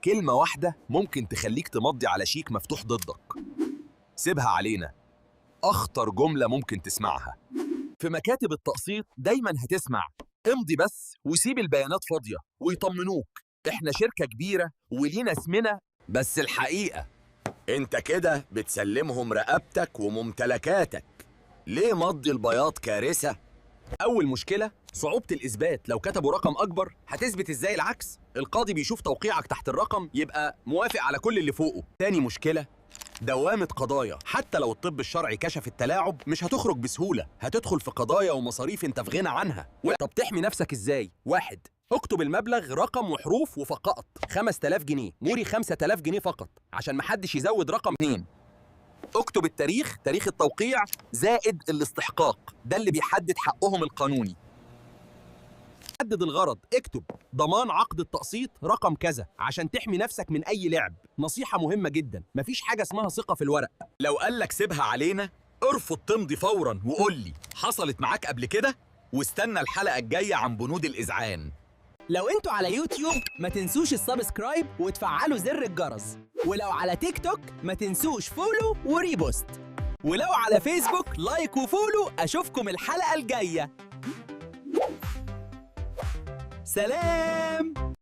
كلمة واحدة ممكن تخليك تمضي على شيك مفتوح ضدك. سيبها علينا. أخطر جملة ممكن تسمعها. في مكاتب التقسيط دايما هتسمع امضي بس وسيب البيانات فاضية، ويطمنوك احنا شركة كبيرة ولينا اسمنا. بس الحقيقة انت كده بتسلمهم رقبتك وممتلكاتك. ليه مضي البياض كارثة؟ أول مشكلة صعوبة الإثبات. لو كتبوا رقم أكبر هتثبت إزاي العكس؟ القاضي بيشوف توقيعك تحت الرقم يبقى موافق على كل اللي فوقه. تاني مشكلة دوامة قضايا. حتى لو الطب الشرعي كشف التلاعب مش هتخرج بسهولة، هتدخل في قضايا ومصاريف انت في غنى عنها. طب تحمي نفسك ازاي؟ واحد، اكتب المبلغ رقم وحروف وفقط، 5000 جنيه موري 5000 جنيه فقط عشان محدش يزود رقم. 2، اكتب التاريخ، تاريخ التوقيع زائد الاستحقاق، ده اللي بيحدد حقهم القانوني. حدد الغرض، اكتب ضمان عقد التقسيط رقم كذا عشان تحمي نفسك من اي لعب. نصيحة مهمة جدا، مفيش حاجة اسمها ثقة في الورق. لو قالك سيبها علينا ارفض تمضي فورا وقول لي حصلت معاك قبل كده، واستنى الحلقة الجاية عن بنود الإذعان. لو انتوا على يوتيوب ما تنسوش ال subscribe وتفعلوا زر الجرس، ولو على تيك توك ما تنسوش follow و repost، ولو على فيسبوك like و follow. اشوفكم الحلقة الجاية. سلام.